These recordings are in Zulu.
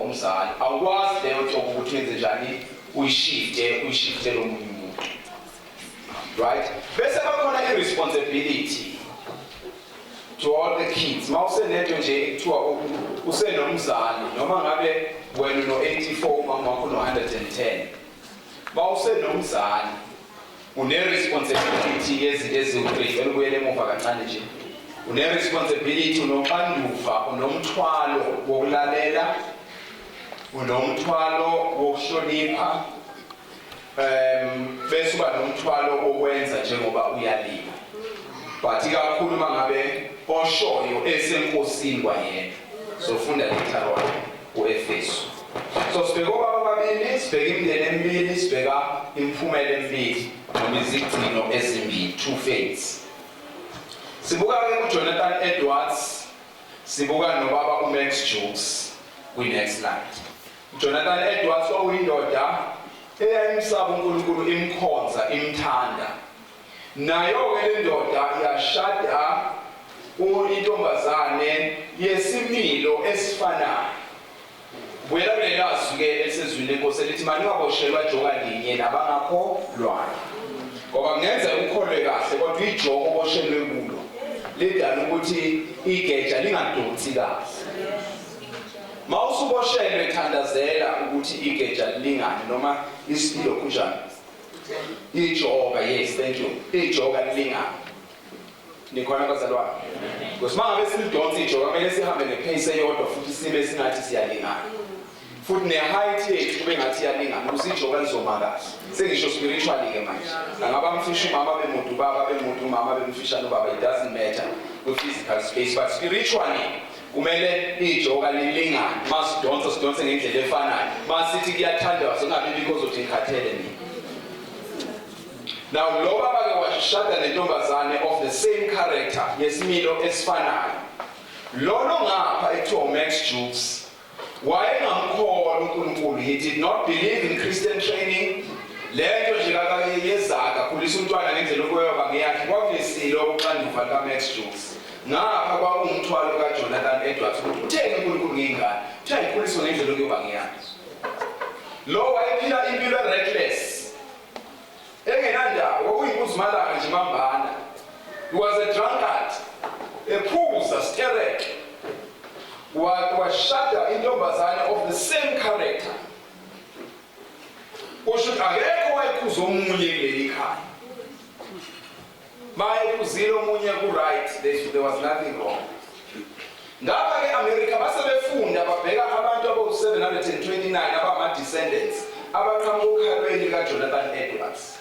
umzali, awukwazi leyo nto ukuthi yenze njani, uyishifte, uyishiftele omunye umuntu, right? Bese bakhona i-responsibility to all the kids. Mawusenento nje ekuthiwa usenomzali, noma ngabe wena uno-84, umama wakho uno-110, mawusenomzali une-responsibility yezinto eziwu-three. Cela ubuyele emuva kancane nje. Une-responsibility, unoxanduva, unomthwalo wokulalela, unomthwalo wokuhlonipha, bese uba nomthwalo wokwenza njengoba uyaliwa, but ikakhulu uma ngabe oshoyo esenkosini kwayena. So funda later on uEfesu. So sibheka obaba ababili, sibheka imindeni emibili, sibheka imiphumela emibili noma izigcino ezimbili, two fates. Sibuka-ke kuJonathan Edwards, sibuka nobaba uMax Jukes kwi-next slide. Jonathan Edwards wawuyindoda eyayimsaba uNkulunkulu, imkhonza, imthanda. Nayo-ke le ndoda yashada intombazane yesimilo esifanayo. Buyela kulelazwi-ke elisezwini lenkosi elithi maningaboshelwa joka linye nabangakholwayo, ngoba kungenzeka ukholwe kahle kodwa ijoko oboshelwe kulo lidala ukuthi igeja lingadonsi kahle. Mawusuboshelwe, thandazela ukuthi igeja lilingane noma isilokhunjani, ijoka. Yes, thank you, ijoka lilingane. Nikhona, bazalwane? Because uma ngabe silidonsa ijoka, kumele sihambe ngepace eyodwa futhi sibe singathi siyalingana, futhi ne-height yethu kube ngathi iyalingana ukuze ijoka lizoma kahle. Sengisho spiritually-ke manje. Angaba mfisha umama, bemude ubaba, bemude umama, bemfishane ubaba, it doesn't matter kwi-physical space, but spiritually kumele ijoka lilingane. Masidonsa, sidonse ngendlela efanayo. Masithi kuyathandwa, singabi bikho ozothi ngikhathele mina. Now lo baba-ke washada nentombazane of the same character, yesimilo esifanayo. Lona ngapha ekuthiwa uMax Jukes wayengamkholwa uNkulunkulu. He did not believe in Christian training. Lento nje yezaka khulisa umntwana ngendlela okuyoba ngeyakhe kwakungesilo uxanduva likaMax Jukes. Ngapha kwakuwumthwalo kaJonathan Edwards ukuthi utheni uNkulunkulu ngeyingane, uthi ayikhuliswe ngendlela okuyoba ngeyakhe. Lo wayephila impilo reckless, engenandaba, kwakuyinkuzimalanga nje mambana. He was a drunkard, ephuza sterek. Washada intombazane of the same character. Kusho ukuthi akekho wayekhuza omunye kuleli khaya. Mayekhuzile omunye ku-right, there was nothing wrong. Ngapha-ke America base befunda, babheka abantu abawu-729 abama-descendants abaqhamuka okhalweni likaJonathan Edwards.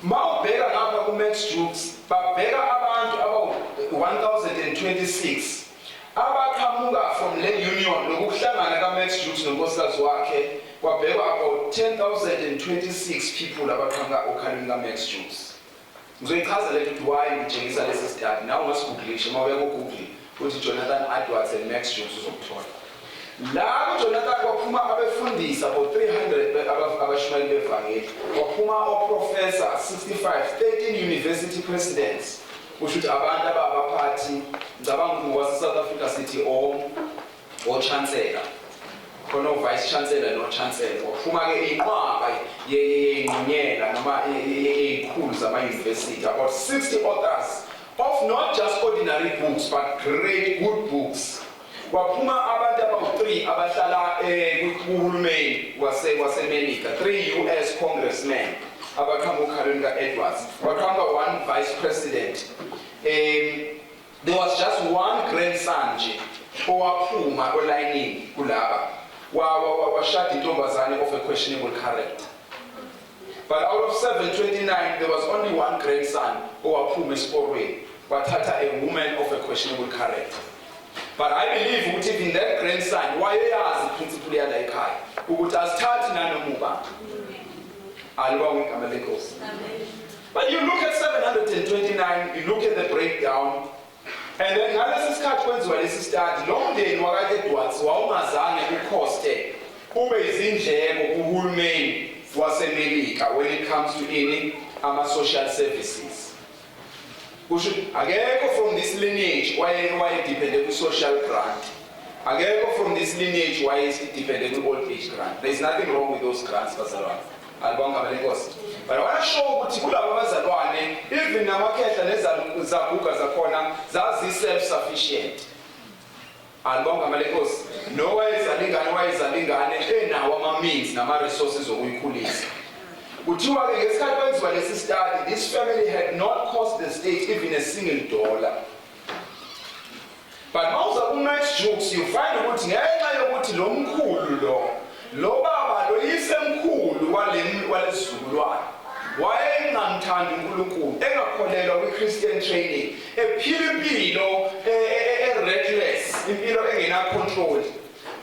Mawubheka ngapha ku-Max Jukes, babheka abantu abawu-1026 abaqhamuka from le union, lokuhlangana ka-Max Jukes nonkosikazi wakhe. Kwabhekwa about 10,026 people abaqhamuka okhalweni ka-Max Jukes. Ngizoyichaza lento ukuthi why ngitshengisa lesi study. Nawe ungasi-googlisha, uma uya ku-Google uthi Jonathan Edwards and Max Jukes, uzokuthola. La kuJonathan kwaphuma abefundisi about 300, abashumayeli bevangeli, kwaphuma oprofessor 65, 13 university presidents. Kusho ukuthi abantu ababaphathi, ngicabanga ukuthi ngokwase-South Africa sithi o-chancellor khona, o-vice chancellor no-chancellor. Kwaphuma-ke inqwaba yey'ngqonyela noma ey'khulu zama-university, about 60 authors of not just ordinary books but great good books. Kwaphuma abantu abawu-3 abahlala kuhulumeni waseMelika, 3 US congressmen abaqhamuka okhalweni ka-Edwards. Kwaqhamuka one vice president. There was just one grandson nje owaphuma olayinini kulaba, washada intombazane of a questionable character. But out of 729 there was only one grandson owaphuma esiporweni, wathatha a woman of a questionable character. But I believe ukuthi even that grandson wayeyazi iprinciple yala ekhaya ukuthi asithathi nanoma ubani. Alibongwe igama lenkosi. But you look at 729, you look at the breakdown, and then ngalesi sikhathi kwenziwa lesi study, lo mndeni waka-Edwards wawungazange ukhoste ube izindleko kuhulumeni waseMelika when it comes to ini, ama-social services. Kusho akekho from this lineage wayedepende kwi-social grant. Akekho from this lineage wayesi-depende kwi-old age grant. There is nothing wrong with those grants, bazalwane. Alibonga igama leNkosi. But I want to show ukuthi kulabo bazalwane, even namakhehla nezaguga zakhona zazi-self-sufficient. Alibonga igama leNkosi. Nowayezala ingane, wayezala ingane enawo ama-means nama-resources okuyikhulisa. Kuthiwa-ke ngesikhathi kwenziwa lesi study, this family had not cost the state even a single dollar. But mawuza ku-Max Jukes, you find ukuthi ngenxa yokuthi lo mkhulu lo baba lo yisemkhulu walesizukulwane wayengamthandi uNkulunkulu, engakholelwa kwi-Christian training, ephila impilo e-reckless, impilo engena-control.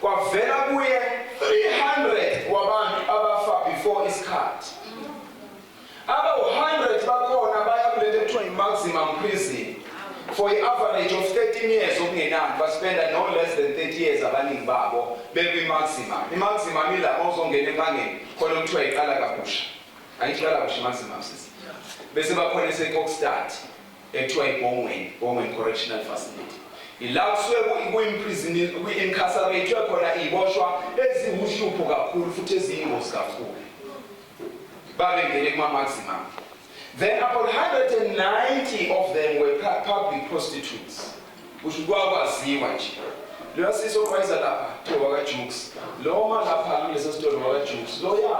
Kwavela kuye 300 wabantu abafa before isikhathi. Abawu-100 bakhona baya kulento ekuthiwa i-maximum prison for i-average of 13 years okungenani. Baspenda no less than 30 years abaningi babo bekwi-maximum. I-maximum ila mawuzongena enkangeni khona okuthiwa iqala kabusha. Angithi iqala kabusha i-maximum, sisi. Bese bakhona eseKokstad ekuthiwa iBongweni, Bongweni Correctional Facility. Ila kusuke kwi-incarcerate khona iboshwa eziwuhlupho kakhulu futhi eziyingozi kakhulu. Babengene kuma-maximum. Then about 190 of them were public prostitutes. Kusho kwakwaziwa nje. Loya sisi oqwayiza lapha kuthiwa wakaJukes. Lo ma lapha kulesa sitolo wakaJukes. Lo ya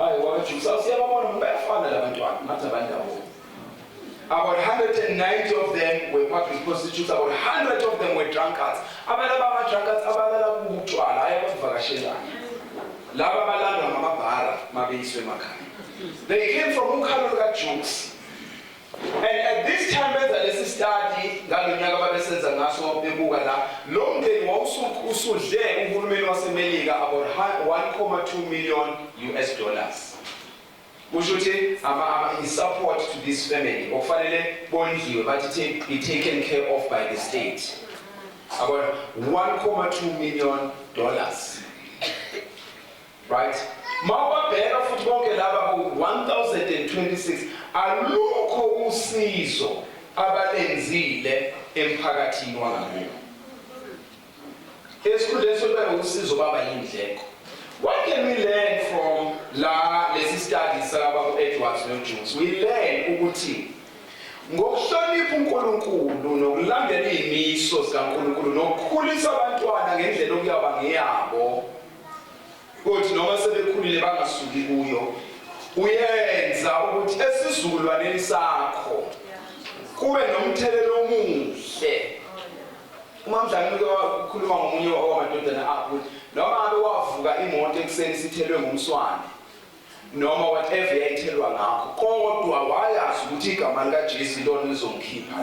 hayi wakaJukes. Awusiyababona bayafana labantwana ngathi abandawonye. About 190 of them were public prostitutes. About 100 of them were drunkards. Abantu abama-drunkards abalala kutshwala, hayi abakuvakashelana. Laba abalandwa ngamabhara mabeyiswe emakhaya. They came from ukhalo lukaJukes. And at this time benza lesi study ngalo nyaka babesenza ngaso, bebuka la lo mndeni wawusudle uhulumeni waseMelika about 1.2 million US dollars. Kusho ukuthi ama support to this family okufanele bondliwe, bathi be taken care of by the state, about $1.2 million, right? Mawabheka futhi bonke laba ku 1026, alukho usizo abalenzile emphakathini wangakubo. Esikhundleni sokuba usizo baba yindleko. What can we learn from la lesi study sakaba ku-Edwards noJukes? We learn ukuthi ngokuhlonipha uNkulunkulu nokulandela izimiso zikaNkulunkulu nokukhulisa abantwana ngendlela okuyaba ngeyabo, kuthi noma sebekhulile bangasuki kuyo, uyenza ukuthi esizukulwaneni sakho kube nomthelelo omuhle. Uma mdlalo ukhuluma ngomunye wamadodana akho ukuthi noma ngabe wavuka imoto ekuseni sithelwe ngumswane noma whatever yayithelwa ngakho, kodwa wayazi ukuthi igama likaJesu ilona lizomkhipha.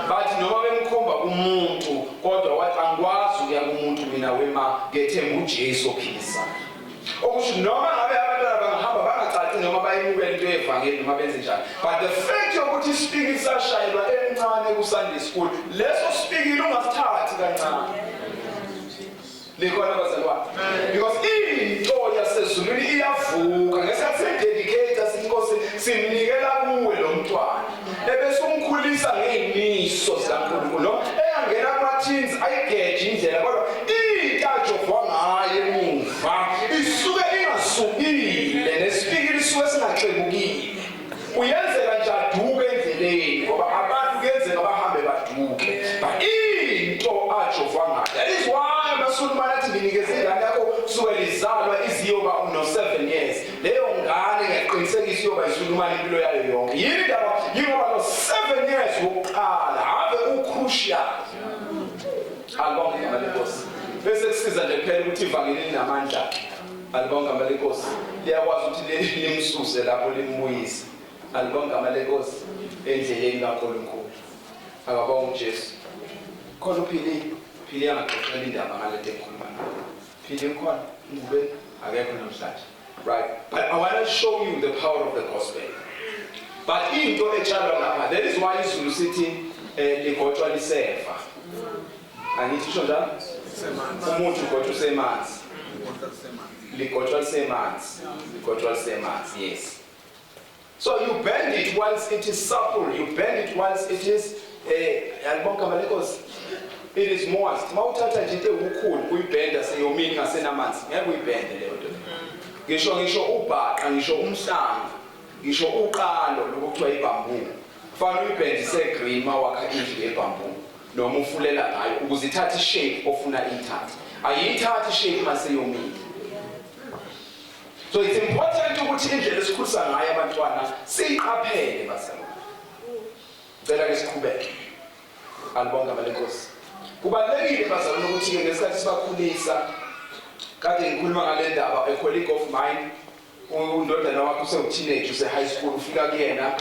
Bathi noma bemkhomba kumuntu, kodwa wathi, "Angikwazi ukuya kumuntu mina wema ngethemba uJesu ophilisayo." Okusho noma ngabe abantwana bangahamba bangacaci noma bayimukela into yevangeli noma benze njani, but the fact yokuthi isipikili sashayelwa emncane ku-Sunday school, leso sipikili ungasithathi kancane. Likhona, bazalwane? Because into yasezulwini iyavuka ngesikhathi sidedicate sinkosi, simnikela kuwe lo mntwana, ebese umkhulisa ngey'miso zikaNkulunkulu. Noma engangena kuma-teens ayigeje indlela, kodwa into ajovwa ngayo emuva isuke ingasukile, nesipikili isuke singaxebukile. Kuyenzeka nje aduke endleleni, ngoba abantu kuyenzeka bahambe baduke, but into ajovwa ngayo. That is why amaSulumane athi nginikeze ingane yakho kusukela izalwa iziyoba no-7 years, leyo ngane ngiyaqinisekisa iyoba iSulumane impilo yayo yonke. Yini indaba? Yingoba lo 7 years wokuqala ave u-crucial. Alibonke igama leNkosi. Bese kusiza nje kuphela ukuthi ivangeli linamandla. Alibonke igama leNkosi. Liyakwazi ukuthi limsuse lapho limbuyise. Alibonke igama leNkosi, endleleni kaNkulunkulu. Akabonga uJesu. Khona uphili phili angaxoxela indaba ngalento engikhuluma ngayo. Phili ngikhona ngube akekho namhlanje, right? But I want to show you the power of the gospel. But into etshalwa lapha, that is why izulu sithi ligotshwa lisefa. Angithi isho njalo? Umuthi ugotshwa usemanzi, ligotshwa lisemanzi, ligotshwa lisemanzi, yes. So you bend it whilst it is supple, you bend it whilst it is yalibonke igama leNkosi. It is moist. Mawuthatha nje into ewukhulu uyibhenda seyomile ingasenamanzi, ngeke uyibhende leyo nto. Ngisho ubhaqa, ngisho umhlanga, ngisho uqalo lokuthiwa ibamboo. Kufanele uyibhende ise-green mawakha indlu yebamboo noma ufulela ngayo ukuze ithathe ishape ofuna iyithathe. Ayiyithathi ishape maseyomile. So it's important ukuthi indlela esikhulisa ngayo abantwana siyiqaphele bazalwane. Cela ke siqhubeke. Alibonga igama lenkosi. Kubalulekile bazalwane ukuthi ke ngesikhathi sibakhulisa, kade ngikhuluma ngale ndaba, a colleague of mine, undodana wakhe usewu-teenage, use-high school, ufika kuyena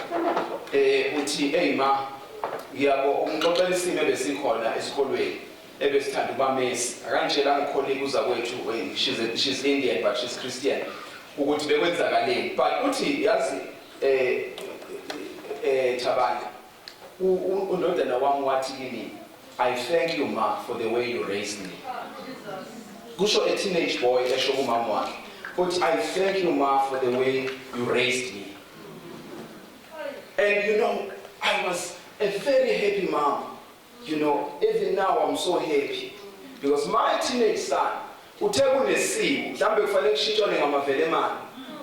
uthi, "Hey ma, ngiyabo umxoxela isimo ebesikhona esikolweni ebesithanda ukuba messy." Akangitshelanga ucolleague uza kwethu, she's Indian but she's Christian, ukuthi bekwenzakaleni, but uthi, "Yazi, Thabani, undodana wami wathi kimi, 'I thank you, ma, for the way you raised me.'" Kusho a teenage boy esho kumama wakhe uthi, "I thank you, ma, for the way you raised me, and you know I was a very happy mom. Even now I'm so happy because my teenage son uthe kunesimo mhlawumbe kufanele kushintshwane ngamavelemane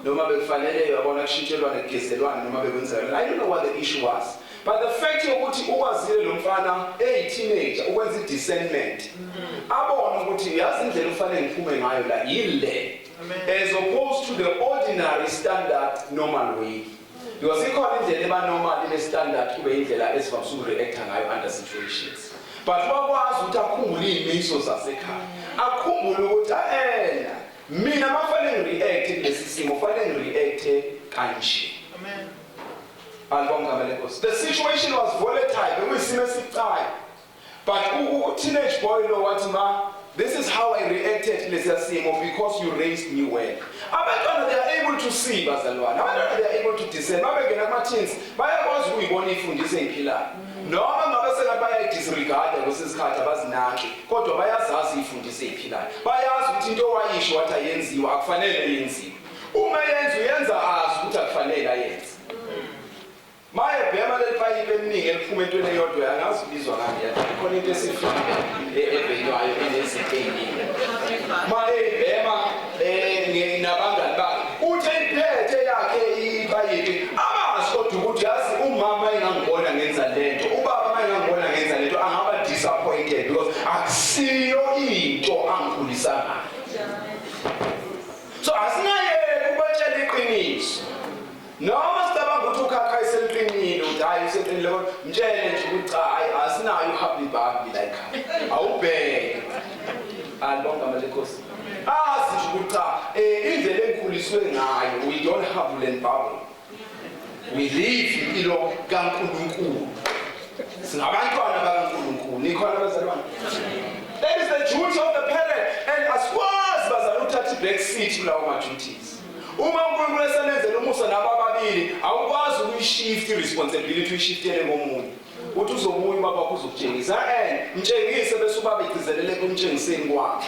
noma bekufanele, yabona, kushintshelwane, kugezelwane, noma bekwenzeka, I don't know what the issue was, but the fact yokuthi ukwazile lo mfana eyi-teenager ukwenza i-discernment, abone ukuthi yazi indlela ufanele ngiphume ngayo la yile, as opposed to the ordinary standard normal way, because ikhona indlela eba normal, ibe standard, kube indlela esivamise ukureacta ngayo under situations, but wakwazi ukuthi akhumbule iy'miso zasekhaya, akhumbule ukuthi ena mina mafanele ngireact kulesi simo, fanele ngireacte kanje. Amen. Alibonga igama lenkosi. The situation was volatile, bekuyisimo esibucayi, but u-teenage boy lo wathi, "Ma, this is how I reacted kulesiya simo because you raised me well." Abantwana, they are able to see, bazalwane. Abantwana, they are able to discern. Babengena kuma-teens, bayakwazi ukuyibona iy'fundiso ey'philayo, noma ngabe sengathi bayayidisregarda kwesinye isikhathi, abazinaki, kodwa bayazazi iy'fundiso ey'philayo. Bayazi ukuthi into owayisho wathi ayenziwa, akufanele yenziwe. Uma yenza, uyenza azi ukuthi akufanele ayenze. Maye bhema leli payipi eliningi eliphuma entweni eyodwa, angazi ubizwa ngani, yathi khona into esifile ebhenywayo enezinto ey'ningi. Maye bhema nabangani bakhe, uthi iphethe yakhe ipayipi, abazi kodwa ukuthi yazi umama engangibona ngenza lento, ubaba engangibona ngenza lento, angaba disappointed because akusiyo into angikhulisa ngayo. So asingayeki ukubatshela iqiniso noma sicabanga ukuthi ukhakha iseliqinile, ukuthi hayi, useqinile, kodwa mtshele nje ukuthi cha, hayi, asinayo uhubbly bubbly la ekhaya, awubheke. Alibonga igama lenkosi. Azi nje ukuthi cha, indlela engikhuliswe ngayo, we don't hubble and bubble, we live impilo kaNkulunkulu, singabantwana bakaNkulunkulu. Nikhona bazalwane? That is the duty of the parent, and asikwazi bazalwane ukuthatha i-back seat kulawo ma-duties. Uma uNkulunkulu esenenzela umusa nabo ababili, awukwazi ukuyishift i-responsibility, uyishiftele komunye, uthi uzobuya ubaba wakho uzokutshengisa. Mtshengise, bese ubaba egcizelele kumtshengiseni kwakhe.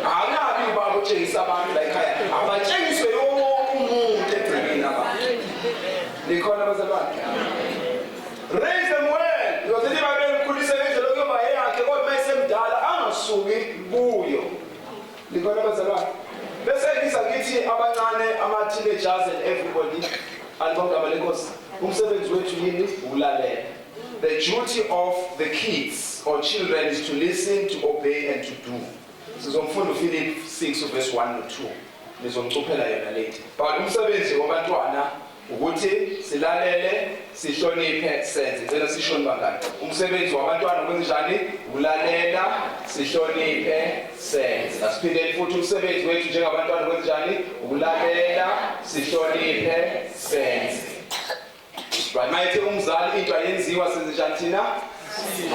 Akabi ubaba otshengisa abantu la ekhaya, abatshengiswe wonke umuntu egcekeni abantu. Nikhona bazalwane? Raise them well, because iBhayibheli likhulise ngendlela okuyoba eyakhe, kodwa uma esemdala angasuki kuyo. Likhona bazalwane? Bese ngiza ngithi abancane, ama-teenagers and everybody, alibonga igama lenkosi, umsebenzi wethu yini? Ukulalela. The duty of the kids or children is to listen, to obey and to do. Sizomfunda uPhilip 6 verse 1 no 2, nizomcuphela yona later, but umsebenzi wabantwana ukuthi silalele, sihloniphe, senze. Ngicela sishoni bangani, umsebenzi wabantwana kwenzenjani? Ukulalela, sihloniphe, senze. Asiphindeni futhi, umsebenzi wethu njengabantwana kwenzenjani? Ukulalela, sihloniphe, senze. Right, mayethe umzali into ayenziwa, senze njani thina?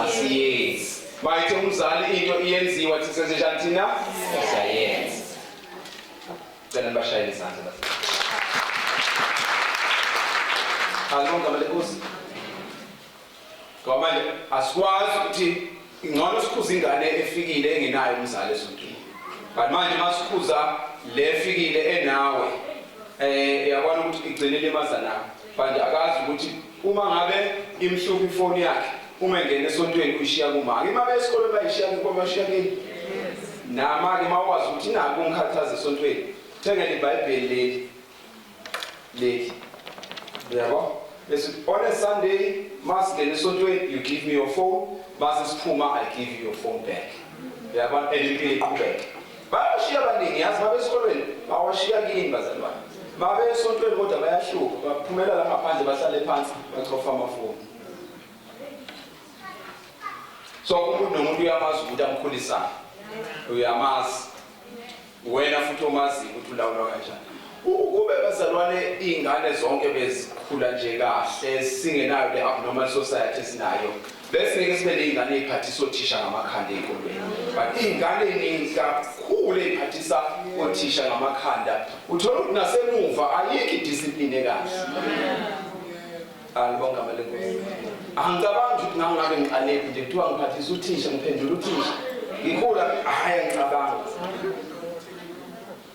Asiyenzi. Mayethe umzali into iyenziwa, thina senze njani thina? Siyayenza. Cela nibashayele izandla bese. Alibonga igama lenkosi. Ngoba manje asikwazi ukuthi ingcono sikhuza ingane efikile engenayo umzali esontweni. But manje masikhuza le efikile enawe, uyabona ukuthi igcine limaza nawe. But akazi ukuthi uma ngabe imhlupha ifoni yakhe, Uma engena esontweni uyishiya kumake. Uma beya esikolweni bayishiya kubashiya kini. Nama-ke uma ukwazi ukuthi nakho ungikhathaza esontweni, thengele iBhayibheli leli. Leli. Uyabo? Bese on a Sunday, masingena esontweni, you give me your phone, mase siphuma I give you your phone back. Uyabona? And impilo iqhubeke. Bayashiya abaningi yazi babe esikolweni, bawashiya kini bazalwane. Babe esontweni kodwa bayahluka, baphumela la ngaphandle bahlale phansi bachofa amafoni. So umuntu nomuntu uyamazi ukuthi amkhulisayo. Uyamazi. Wena futhi omaziyo ukuthi ulawulwa kanjani. Ukube bazalwane iy'ngane zonke bezikhula nje kahle singenayo le abnormal society esinayo besingeke sibe ney'ngane ey'phathisa othisha ngamakhanda ey'kolweni but iy'ngane ey'ningi kakhulu ey'phathisa othisha ngamakhanda uthola ukuthi nasemuva ayikho idiscipline ekahle. Alibonga igama lenkosi. Angicabangi ukuthi ngangabe ngiqalephi nje kuthiwa ngiphathisa uthisha ngiphendula uthisha. Ngikhula hhayi angicabangi.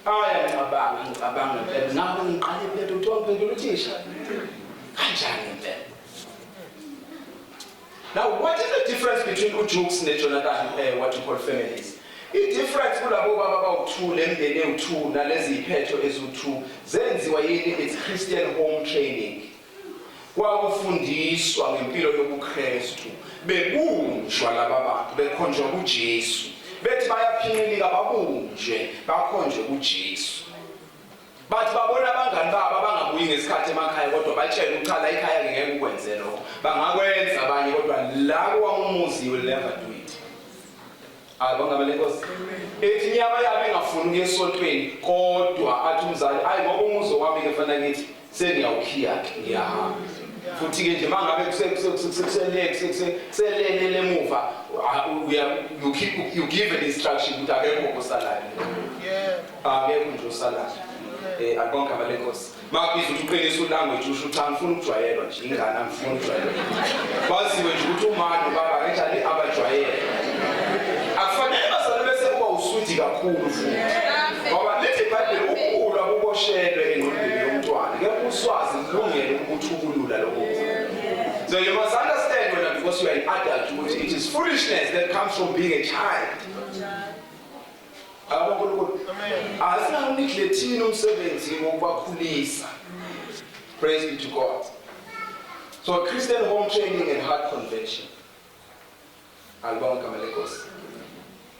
Hhayi angicabangi ngicabanga ngempela ngabe ngiqalephi lento kuthiwa ngiphendula uthisha. Kanjani ngempela? Now what is the difference between uJukes neJonathan what you call families? I-difference kulabo baba bawu-2 lemndeni ewu-2 nalezi yiphetho eziwu-2 zenziwa yini? It's Christian home training. Kwakufundiswa ngempilo yobuKristu, bebunjwa laba bantu bekhonjwa kuJesu. Bethi bayaphinqilika babunjwe bakhonjwe kuJesu. Bathi babona abangani babo abangabuyi ngesikhathi emakhaya kodwa batshele ukuthi cha la ekhaya ngeke ukwenze lokho. Bangakwenza abanye kodwa la kowami umuzi you will never do it. Alibonga igama lenkosi. Ethi inyama yabo ingafuni ukuya esontweni kodwa athi umzali ayi ngoba umuzi wami ke fana ngithi sengiyawukhiya ke ngiyahamba. Futhi ke nje mangabe kuselele lemuva you keep you give an instruction ukuthi akekho osalayo. Akekho nje osalayo. Eh alibonga igama lenkosi. Makubiza ukuthi uqinise ulanguage usho ukuthi angifuni ukujwayelwa nje ingane angifuni ukujwayelwa. Kwaziwe nje ukuthi uma nobaba kanjani abajwayele. Akufanele bazalwane bese kuba uswidi kakhulu futhi. Ngoba lithi iBhayibheli ukulwa kuboshelwe engqondweni yomntwana. Kepha uswazi lulungele ukuthukulula lokho. So you must understand when because you are an adult ukuthi it is foolishness that comes from being a child. Abo uNkulunkulu. Asinawuneglethini umsebenzi wokubakhulisa. Praise be to God. So Christian home training and heart convention. Alibonga igama lenkosi.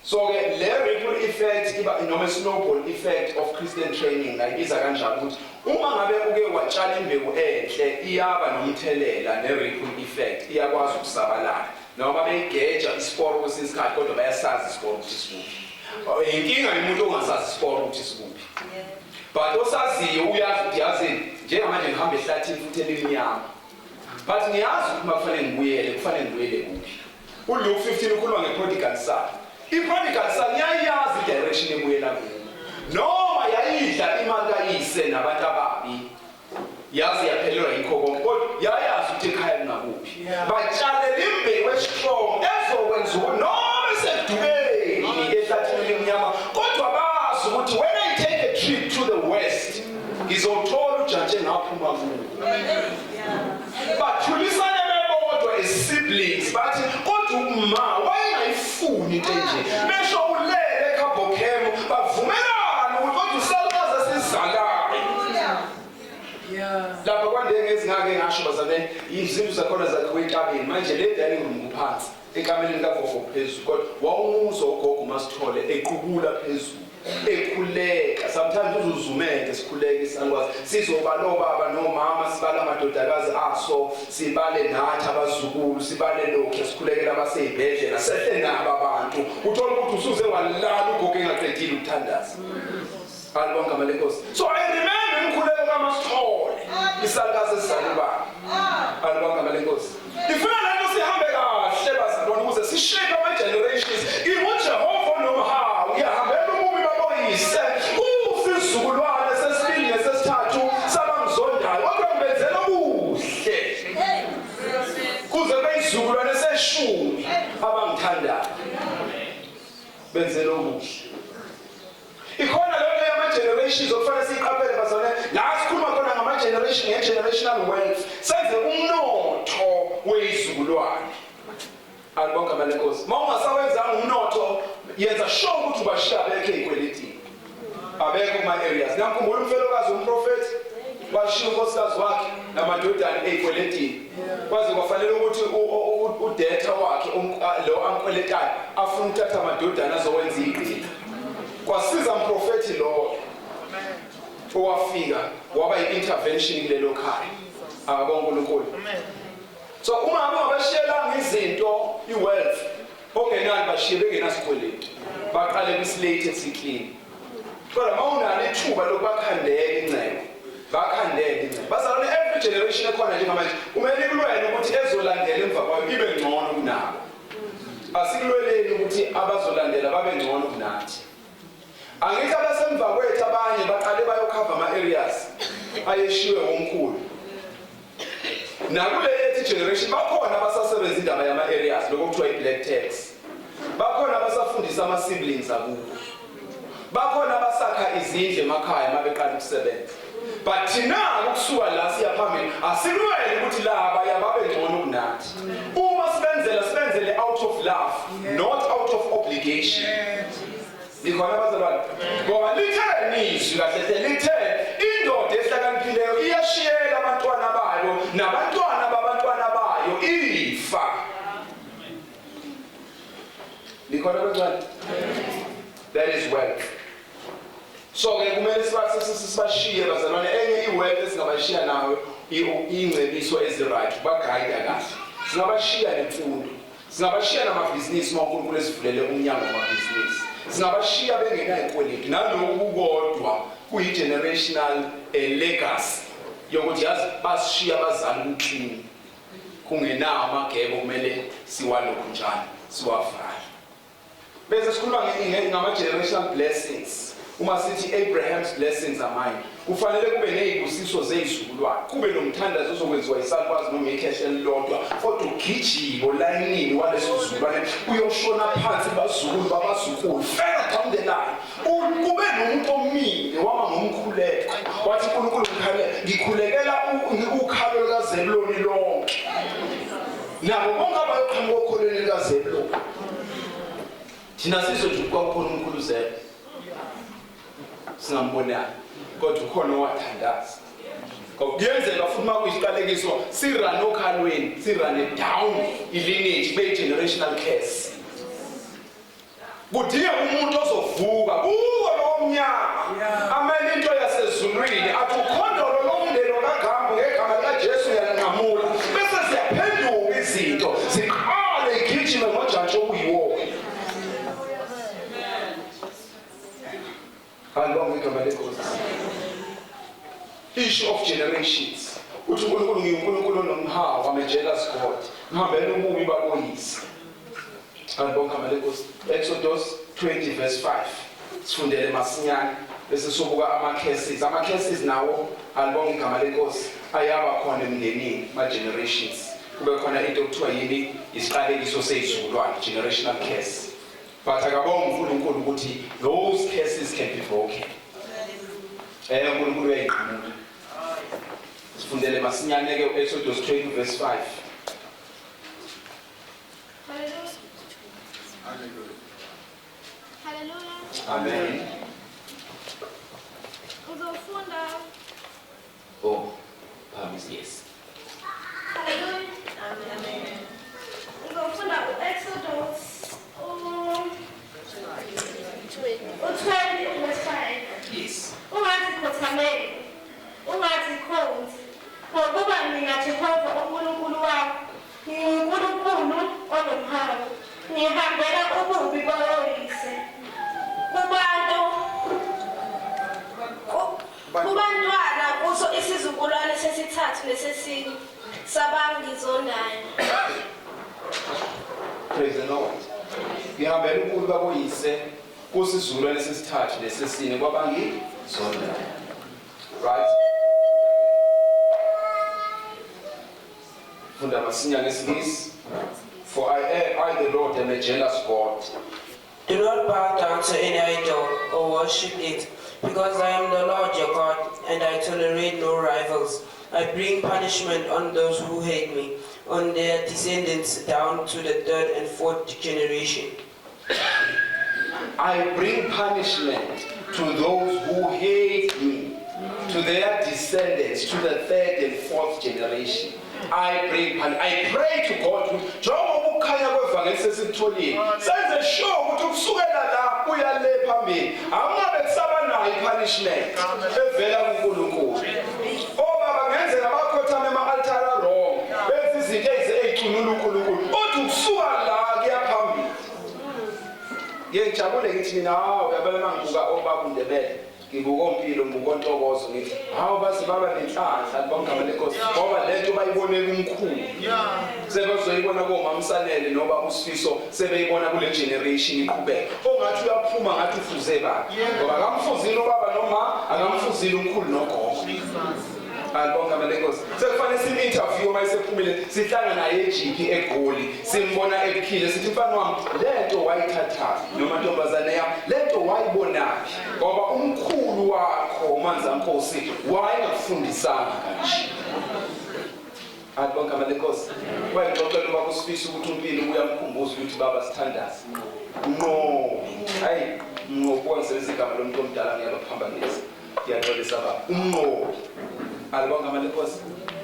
So ke le ripple effect iba noma snowball effect of Christian training ngayibiza kanjalo ukuthi uma ngabe uke watshala imbewu enhle iyaba nomthelela ne ripple effect iyakwazi ukusabalala. Noma beyigeja isiporo kwesinye isikhathi kodwa bayasazi isiporo ukuthi sikuphi. Oh, inkinga yomuntu ongasazi isiporo ukuthi sikuphi. But osaziyo uyazi ukuthi yazi njengamanje ngihamba ehlathini futhi elimnyama. But ngiyazi ukuthi makufanele ngibuyele, kufanele ngibuyele kuphi. ULuke 15 ukhuluma ngeprodigal son. I-prodigal son yayazi i-direction ebuyela kuyo. Noma yayidla imali kayise nabantu ababi. Yaze yaphelelwa yikho konke kodwa yayazi ukuthi ekhaya kungakuphi. Batshalela imbewu estrong ezokwenza ukuthi noma esedubeni ehlathini elimnyama kodwa bazi ukuthi when I take a trip to the west ngizothola ujantshi engaphuma kuwo. Bathulisane bebodwa as siblings bathi kodwa uma wayengayifuni into enje. Besho ulele eKhabhokhemo bavumelana ukuthi kodwa usalukazi esizalayo. Lapha kwande ngezingake ngasho bazalwane izindlu zakhona zakhiwe entabeni manje le dining room kuphansi ekameleni kagogo phezulu kodwa wawumuzwa ugogo uMasithole equbula phezulu ekhuleka sometimes uzuzumeke sikhuleke isangwazi sizobala obaba nomama sibala amadodakazi aso sibale nathi abazukulu sibale lokhu sikhulekela abaseyibhedlela sehle nabo abantu uthola ukuthi usuze walala ugogo engaqedile ukuthandaza. Alibonga igama lenkosi. So I remember umkhuleko kaMasithole. Isalukazi esizala ubaba. Alibonga igama lenkosi. Ifuna lento sihambe kahle bazalwane ukuze sishape ama generations. InguJehova onomhawu uyahambela ububi baboyise. Kusizukulwane sesibili nesesithathu sabangizondayo kodwa ngibenzela okuhle. Kuze kube izizukulwane seshumi abangithandayo. Benzela okuhle. Ikhona lento yama generations okufanele siyiqaphele bazalwane. La sikhuluma khona ngama generation nge generational wealth. Senze umnotho weyizukulwane. Alibonga igama lenkosi. Uma ungasawenzanga umnotho, yenza sure ukuthi ubashiya abekho ey'kweletini, abekho kuma-areas. Namkhumbula umfelokazi umprofethi washiya unkosikazi wakhe namadodana ey'kweletini, kwaze kwafanele ukuthi udebtor wakhe lo amkweletayo afuna ukuthatha amadodana azowenza iy'gqila. Kwasiza mprofethi lowo owafika waba i-intervention kulelo khaya. Akabonga uNkulunkulu. So uma ngabe ungabashiyelanga izinto, i-wealth, ongenani bashiye bengenasikweletu, baqale kwi-slate esi-clean. Kodwa uma unalo ithuba lokubakhandela ingcebo, bakhandele ingcebo. Bazalwane, every generation ekhona njengamanje kumele ikulwele ukuthi ezolandela emva kwayo ibe ngcono kunabo. Asikulweleni ukuthi abazolandela babe ngcono kunathi. Angithi abasemva kwethu abanye baqale bayokhava ama-areas ayeshiwe ngomkhulu. Nakule yethu generation bakhona abasasebenza indaba yama-areas, lokho kuthiwa i-black tax. Bakhona abasafundisa ama-siblings akubo, bakhona abasakha izindlu emakhaya uma beqala ukusebenza. But thina ukusuka la siya phambili asikulwele ukuthi laba yababe ngcono kunathi. Uma sibenzela, sibenzele out of love, not out of obligation. Nikhona bazalwane? Ngoba litheni izwi kahle hle? Lithe indoda ehlakaniphileyo iyashiyela abantwana bayo nabantwana babantwana bayo ifa. Nikhona bazalwane? That is wealth. So ke kumele sibashiye bazalwane enye i-wealth esingabashiya nayo, iy'ngcebiso ezi-right, bagayida kahle. Singabashiya nemfundo, singabashiya namabhizinisi uma uNkulunkulu esivulele umnyango wamabhizinisi. Singabashiya bengenayikweleti, naloku kukodwa kuyi-generational legacy yokuthi yazi basishiya abazali ku-clean, kungenawo amagebe okumele siwalokhu njalo siwavale. Bese sikhuluma ngama-generational blessings. Uma sithi Abraham's blessings are mine, kufanele kube ney'busiso zey'zukulwane, kube nomthandazo ozokwenziwa isalukwazi noma ikhehla elilodwa, kodwa ugijime olayinini waleso sizukulwane uyoshona phansi bazukulu babazukulu, further down the line. Kube nomuntu omile wama ngomkhuleko wathi, "Unkulunkulu, ngikhale ngikhulekela ukhalo lukaZebuloni lonke nabo bonke abayoqhamuka okholweni lukaZebuloni." Thina sizwe nje kwakukhona umkhulu Zeb, singambonani, kodwa ukhona owathandaza. Ngoba kuyenzeka futhi uma kuyisiqalekiso sirane okhalweni, sirane down i-lineage, kube i-generational curse. Kudinga umuntu ozovuka kuwo lowo mnyama, amele into yasezulwini, athi ukhondolo lomndeni wakaGambu ngegama likaJesu uyalinqamula, bese ziyaphenduka izinto, ziqale igijime ngojantshi okuyiwona. Alibonge igama lenkosi. Issue of generations. Uthi uNkulunkulu, "NgiwuNkulunkulu onomhawu, I'm a jealous God, ngihambela ububi baboyise." Alibonge igama lenkosi. Exodus 20 verse 5, sifundele masinyane bese sobuka ama-curses. Ama-curses nawo, alibonge igama lenkosi, ayaba khona emndenini, ma-generations kube khona into okuthiwa yini? Isiqalekiso seyizukulwane, generational curse. But akabonga uNkulunkulu ukuthi those curses can be broken. UNkulunkulu uyayinqamula. Sifundele masinyane ke u-Exodus 20 verse 5. Hallelujah. Hallelujah. Amen. Uzofunda Oh, phambi, yes. Hallelujah. Amen. Uzofunda uExodus u-20 verse 5. Yes. Ungazikhothameli, ungazikhonzi, ngokuba mina Jehova uNkulunkulu wakho nginguNkulunkulu onomhawu, ngihambela ububi boyise kubantwana kuso isizukulwane sesithathu nesesine sabangizondayo. Praise the Lord. Ngihambela ububi baboyise kusizukulwane sesithathu nesesine kwabangizondayo. Right, funda masinya ngesingisi. For I the Lord am a jealous God. Do not bow down to any idol or worship it, because I am the Lord your God, and I tolerate no rivals. I bring punishment on those who hate me. on their descendants down to the third and fourth generation. I bring punishment to those who hate me, to their descendants, to the third and fourth generation. I bring punishment. I pray to God ukuthi njengoba ukukhanya kwevangeli sesikutholile, senze sure ukuthi ukusukela la kuya le phambili akungabe kusaba nayo i-punishment evela kuNkulunkulu. Obaba ngenzeka bakhothama ema-altare wrong, benza izinto ezicunula uNkulunkulu, kodwa ukusuka la kuya phambili. Ngiye ngijabule ngithi mina, hawu, uyabona uma ngibuka obaba uNdebele, ngibuka oMpilo, ngibuka oNtokozo, ngithi hawu, baze baba nenhlanhla, libonga igama leNkosi, ngoba le nto bayibone kumkhulu sebezoyibona komamsanele noba uSifiso, sebeyibona kule generation iqhubeka. Ongathi uyaphuma ngathi ufuze baba, ngoba akamfuzile ubaba noma akamfuzile umkhulu nogogo. Alibonga igama leNkosi. Sekufanele sim-interview uma esephumile, sihlangana naye ejiphi eGoli, simbona ebukhile, sithi, "Mfana wami, le nto wayithathaphi? Noma ntombazane yami, le nto wayibonaphi? Ngoba umkhulu wakho uManzankosi wayengakufundisanga kanje." Alibonga igama leNkosi. Wayexoxela ubaba uSifisa ukuthi uMpilo uyamkhumbuza ukuthi, "Baba, sithandaze Mnqobi." Hayi, Mnqobi, wangisebenzisa igama lomuntu omdala, ngiyabaphambanisa, ngiyaxolisa baba. UMnqobi, alibonga igama leNkosi,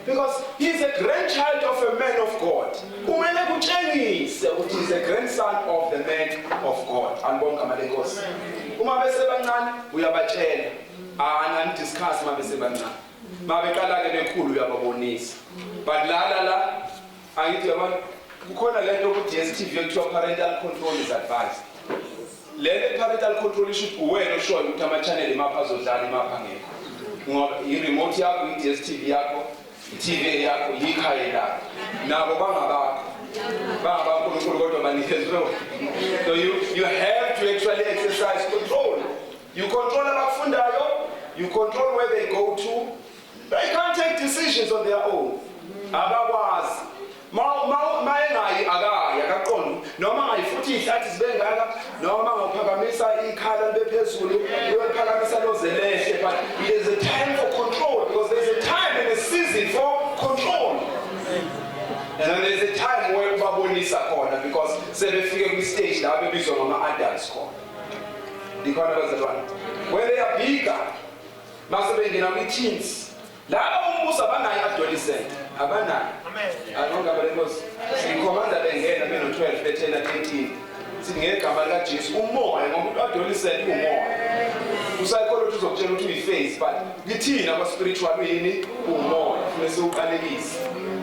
because he is a grandchild of a man of God. Kumele kutshengise ukuthi he is a grandson of the man of God. Alibonga igama leNkosi. Uma besebancane uyabatshela, anani-discuss uma besebancane. Mabeqala-ke bekhulu uyababonisa, but la la la angithi yabona kukhona lento ku-DStv ekuthiwa parental control is advised. Lento parental control isho ukuthi uwena oshoyo ukuthi ama-channel imaphi azodlala, imaphi angekho, ngoba i-remote yakho, i-DStv yakho, i-TV yakho, yikhaya lakho, nabo bangabakho, bangabankulunkulu kodwa banikezwe. So you have to actually exercise control. You control abakufundayo, you control where they go to. They can't take decisions on their own, abakwazi. Ma engayi akayi, akaqondi noma ngayi, futhi iy'hlathi zibe ngaka, noma ngophakamisa ikhala libe phezulu, uyoliphakamisa loze lehle. But there's a time for control, because there's a time and a season for control, and then there's a time where ubabonisa khona, because sebefike kwi-stage la bebizwa ngama-adults khona. Likhona bazalwane? Where they are bigger, mase bengena kwi-teens, laba umbuso abanayo i-adolescent, abanayo. Alongaba lenkosi. Sikhomanda bengena beno-12, bethena 13, sithi ngegama likaJesu umoya, ngoba u-adolescent umoya. U-psychology uzokutshela ukuthi uyi-phase, but kithina aba-spiritual uyini? Umoya, fune siwuqalekise.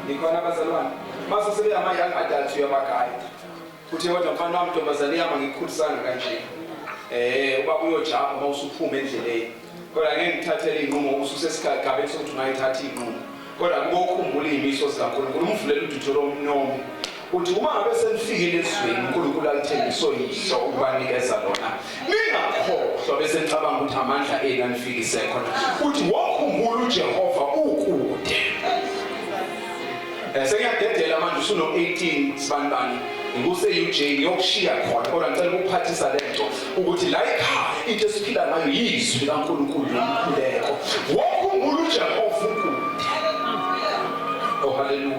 Nikhona abazalwane? Mase sebeyama-young adults uyabagayida, uthi, "Kodwa mfana wami, ntombazane yami, angikukhulisanga kanje. Ubaba uyojamba uma usuphuma endleleni, kodwa ngeke ngithathele iy'nqumo ususesigabeni sokuthi ungayithatha iy'nqumo, kodwa kubokhumbula iy'miso zikaNkulunkulu." Umvulele uDuteronomi, uthi uma ngabe senifikile ezweni uNkulunkulu alithembisa oyihlo ukubanikeza lona, ningakhohlwa bese nicabanga ukuthi amandla enu anifikise khona. Uthi wokhumbula uJehova ukude. Sengiyadedela manje, usuno-18 sibanibani, ngikuse-UJ, ngiyokushiya khona, kodwa ngicela ukuphathisa lento ukuthi la ekhaya into esiphila ngayo yizwi likaNkulunkulu nomkhuleko. Wokhumbula uJehova ukude. Oh, haleluya.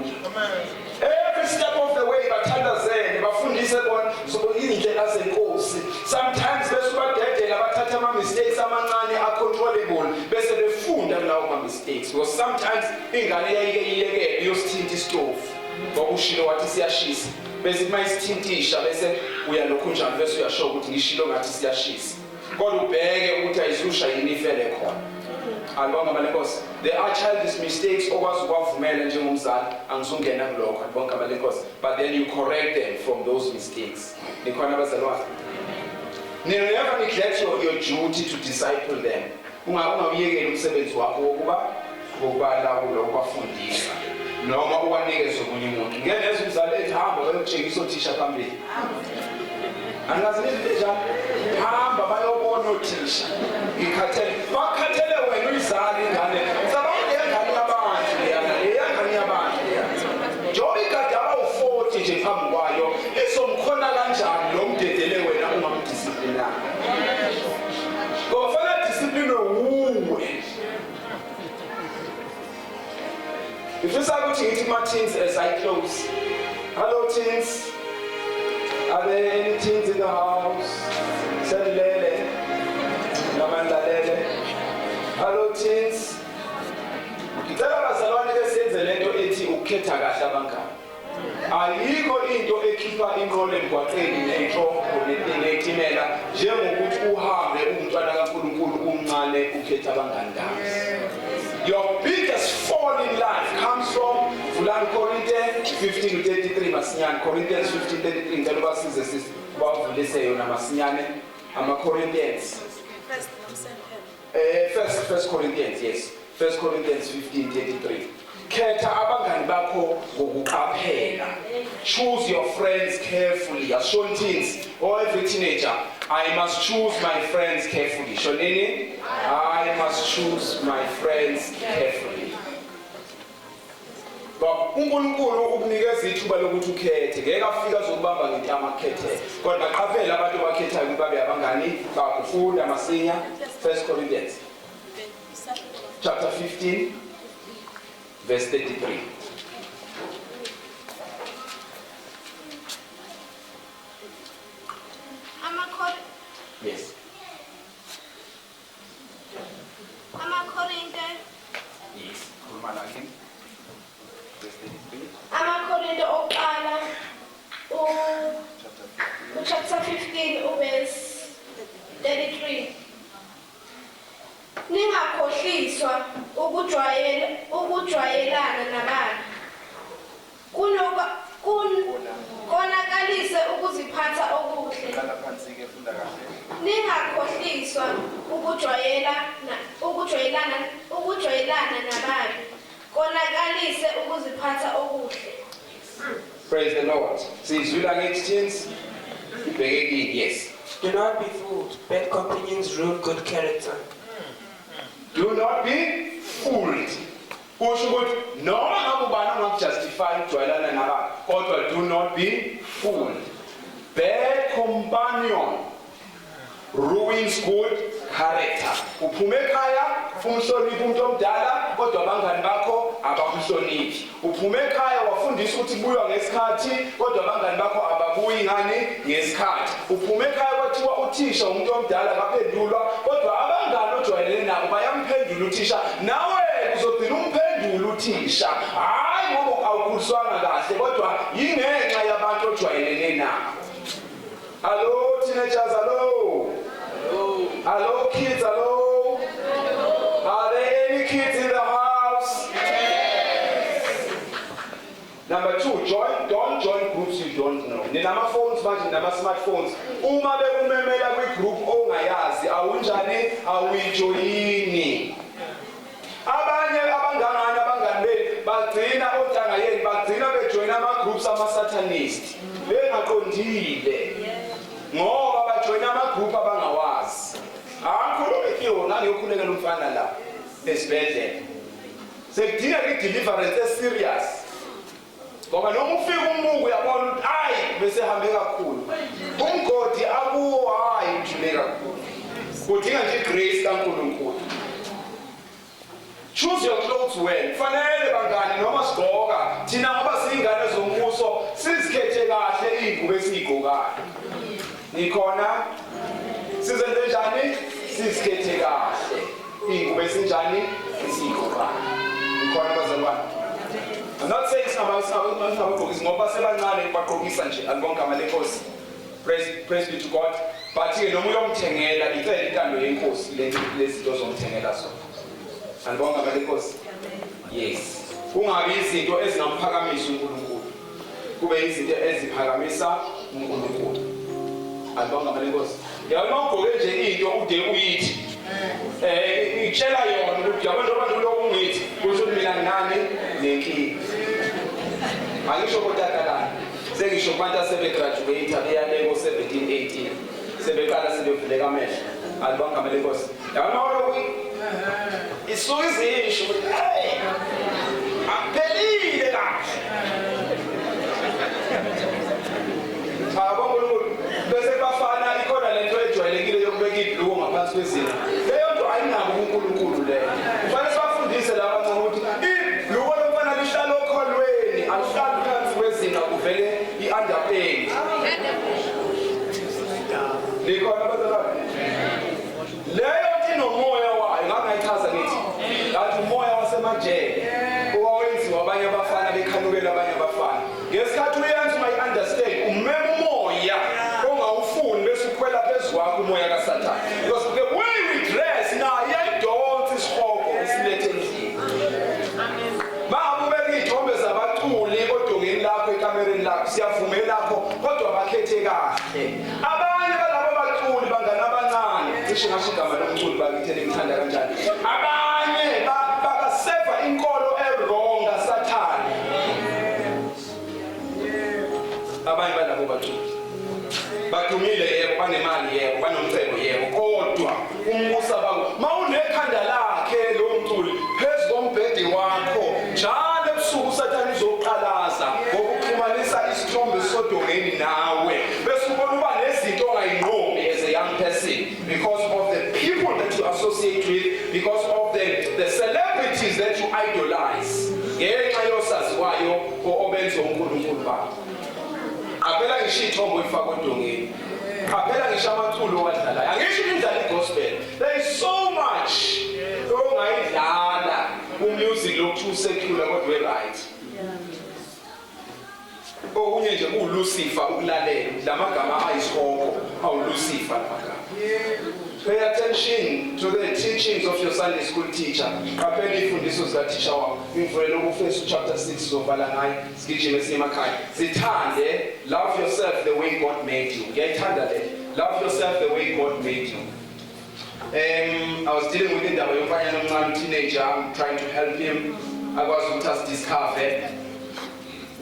Every step of the way bathandazele, bafundise bona so indlela zenkosi. Sometimes bese badedela bathatha ama mistakes amancane a-controllable, bese befunda kulawo ma mistakes, because sometimes ingane yayike iyekele iyosithinta isitofu, ngoba ushilo wathi siyashisa, bese uma isithintisha bese uyalokhu njalo, bese uyasho ukuthi ngishilo ngathi siyashisa, kodwa ubheke ukuthi ayisusha yini ifele khona. Alibonga igama lenkosi. There are childish mistakes okwazi ukwavumela njengomzali, angizungena kulokho. Alibonga igama lenkosi. But then you correct them from those mistakes. Nikhona abazalwane? Never neglect your duty to disciple them. Ungawuyekeli umsebenzi wakho wokubalawula, ukubafundisa, noma uwanikeze omunye umuntu. Ngeke neze umzali ethi, "Hamba bayokutshengisa othisha phambili." Angazi nento enjalo. "Hamba bayobona othisha, ngikhathele." Bakhathele wena uyizali ingane. Cabanga leyangane yabantu leyana, leyangane yabantu leyana, njengoba igade abawu-40 nje phambi kwayo, izomkhona kanjani lo mdedele wena ungamdisciplinanga? Ngoba fanele discipline wuwe. Ngifisa ukuthi ngithi kuma-teens as I close. Ukhetha kahle abangani. Ayikho into ekhipha inqola emgwaqeni nenhloko netimela njengokuthi uhambe umntwana kaNkulunkulu umncane ukhetha abangani kahle. Your biggest fall in life comes from Vulani Korinte 15:33 masinyane. Corinthians 15:33, ngicela ubasize sisi bavulise yona masinyane ama Corinthians. First Corinthians, yes. First Corinthians 15:33. Khetha abangani bakho ngokuqaphela. Choose your friends carefully. As shown teens or every teenager, I must choose my friends carefully. Shonini? I must choose my friends carefully. Ngoba uNkulunkulu ukunikeza ithuba lokuthi ukhethe, ngeke afike azokubamba ngentama akukhethe. Kodwa qaphela abantu abakhethayo ukuthi babe abangani bakho. Funda masinya 1 Corinthians chapter 15 verse 33. Yes. AmaKorinte. Yes. Khuluma la kimi. Verse 33. AmaKorinte oqala Chapter 15. Chapter 15 uverse 33. Ningakhohliswa ukujwayelana nababi. Konakalise ukuziphatha okuhle. Qala phansi ke, funda kahle. Ningakhohliswa ukujwayelana nababi. Konakalise ukuziphatha okuhle. Praise the Lord. Sizwila ngithi teens. Ibheke kini, yes. Do not be fooled. Bad companions ruin good character. Do not be fooled. Kusho ukuthi noma ngabe ubani ongakujustify ukujwayelana nabantu, kodwa do not be fooled. Bad companion ruins good character. Uphume ekhaya umhloniphi umuntu omdala, kodwa abangani bakho abakuhloniphi. Uphume ekhaya wafundisa ukuthi kubuywa ngesikhathi, kodwa abangani bakho ababuyi ngani ngesikhathi. Uphume ekhaya kwathiwa uthisha umuntu omdala kaphendulwa, kodwa abangani ojwayelene nabo bayamphendula uthisha. Nawe uzogcina umphendula uthisha, hayi ngoba awukhuliswanga kahle, kodwa yingenxa yabantu ojwayelene nabo. Hello teenagers, hello. Hello kids, hello. Are there any kids in the house? Yes. Number 2, don't join groups you don't know. Ninama phones manje, ninama smartphones. Uma bekumemela kwi group ongayazi, awunjani, awuyijoyini. Abanye abangangani abangani benu bagcina ontanga yenu bagcina bejoyina ama groups ama satanist. Bengaqondile. Ngoba bajoyina ama group abangawazi. Angikhulumi kuyona ngiyokhulekela umfana la esibhedlela. Sekudinga i-deliverance eserious. Ngoba noma ufika umuku uyabona ukuthi hayi bese hambe kakhulu. Umgodi akuwo hayi ujule kakhulu. Kudinga nje grace kaNkulunkulu. Choose your clothes well. Fanele bangani noma sigqoka thina ngoba siyingane zombuso sizikhethe kahle izingubo esizigqokayo. Nikhona? Sizenze njani? Sizikhethe kahle izingubo esinjani esizigqokayo. Nikhona bazalwane? I'm not saying singabagqokisi ngoba sebancane bagqokisa nje alibonke amale Nkosi. Praise be to God. But ke noma uyomthengela icela intando yenkosi lezi zinto zomthengela zona. Alibonke amale Nkosi. Yes. Kungabi izinto ezingamphakamisa uNkulunkulu. Kube izinto eziphakamisa uNkulunkulu. Alibonke amale Nkosi. Yabona ugqoke nje into ude uyithi. Itshela yona ukuthi yabona njengoba lokhu ungithi kusho ukuthi mina nginani nenkinga. Angisho kotata lana. Sengisho kubantu asebegraduate beyale ko 17 18 sebeqala sebevuleka amehlo. Alibonke amale Nkosi. Yabona lokhu isuke izisho ukuthi hey akuphelile kahle. Cha boNkulunkulu bese bafana ikhona lento ejwayelekile yokubeka ibhluko ngaphansi kwezinto. Leyo nto ayinabo uNkulunkulu leyo. Kufanele sibafundise laba abancane ukuthi ibhluko lomfana lihlala okholweni, alihlali phansi kwezinto kuvele i-underpant. Likhona bazalwane? Leyo nto inomoya wayo, ngangayichaza ngithi. Ngathi umoya wasemajele owawenziwa abanye abafana bekhanopi. Ngesikhathi uyenza, ungayi-understand, umema umoya ongawufuni bese ukhwela phezu kwakho, umoya kaSathane, because the way we dress nayo iyayidonsa isihogo isilethe endlini. Mangabe ubeka iy'thombe zabaculi odongeni lakho, ekamereni lakho, siyavumela lakho, kodwa bakhethe kahle. Abanye balabo baculi, bangani abancane, cishe ngasho igama lomculi bakithi elimthanda kanjani, abanye bakaseva inkolo e-wrong kaSathane. Abanye balabo baculi badumile, yebo, banemali, yebo, banomcebo, yebo, kodwa umbusa bako mawunekhanda lakhe lo mculi phezu kombhede wakho njalo ebusuku, uSathane uzoqalaza ngokuxhumanisa isithombe sodongeni nawe, bese ubona uba nezinto ongayinqobi as a young person because of the people that you associate with, because of the celebrities that you idolize, ngenxa yosaziwayo obenza uNkulunkulu bakho. Qaphela ngisho iy'thombe oyifaka odongeni, qaphela ngisho amaculo owadlalayo. Angisho indlala i-gospel, there is so much ongayidlala u-music lokuthiwa u-secular kodwa we-right. Okunye nje kuwuLucifer ukulalela la magama ayisihogo, awuLucifer la magama. Pay attention to the teachings of your Sunday school teacher. Qaphela iy'fundiso zikathisha wakho. Ngivulele kuEfesu chapter 6, sizovala ngayo, sigijime siye emakhaya. Zithande, love yourself the way God made you. Ngiyayithanda le. Love yourself the way God made you. I was dealing with indaba yomfanyana omncane, teenager. I'm trying to help him akwazi ukuthi asi-discover.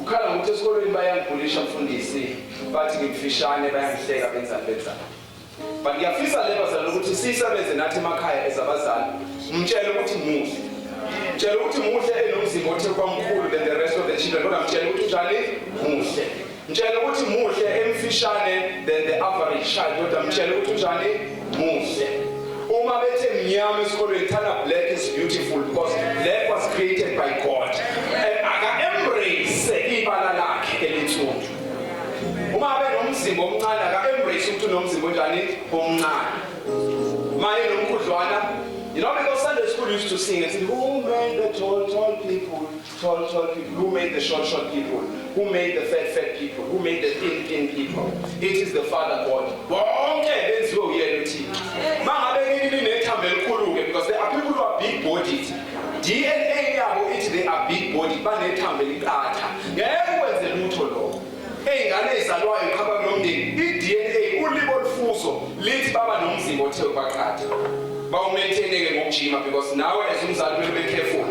Ukhala ngokuthi esikolweni bayangigulisha, mfundisi, bathi ngimfishane, bayangihleka, benzani benzani. But ngiyafisa le, bazali, ukuthi siyisebenze nathi emakhaya as abazali. Mtshele ukuthi muhle, mtshele ukuthi muhle enomzimba othe kwamkhulu than the rest of the children, kodwa mtshele ukuthi unjani, muhle. Mtshele ukuthi muhle emfishane than the average child, kodwa mtshele ukuthi unjani, muhle. Uma bethe mnyama esikolweni, thana black is beautiful because black was created by God, and aka-embrace ibala lakhe elinsundu. Uma abe nomzimba omncane, aka-embrace ukuthi unomzimba onjani, omncane. Maye nomkhudlwana, because Sunday school used to sing and say, "Who made the tall, tall people, tall, tall people? Who made the short, short people? Who made the fat, fat people? Who made the thin, thin people? It is the Father God." Bonke benziwe uyena uThixo. Mangabe kini ninethambo elikhulu-ke, because there are people who are big bodied, DNA yabo ithi they are big bodied, banethambo eliqatha, ngeke ukwenze lutho lokho. Ey'ngane ey'zalwayo qhaba kulo mndeni, i-DNA, ulibo olufuzo lithi baba nomzimba othe ubaqatha. Bawu-maintain-ke ngokujima, because nawe as umzali kumele ube careful.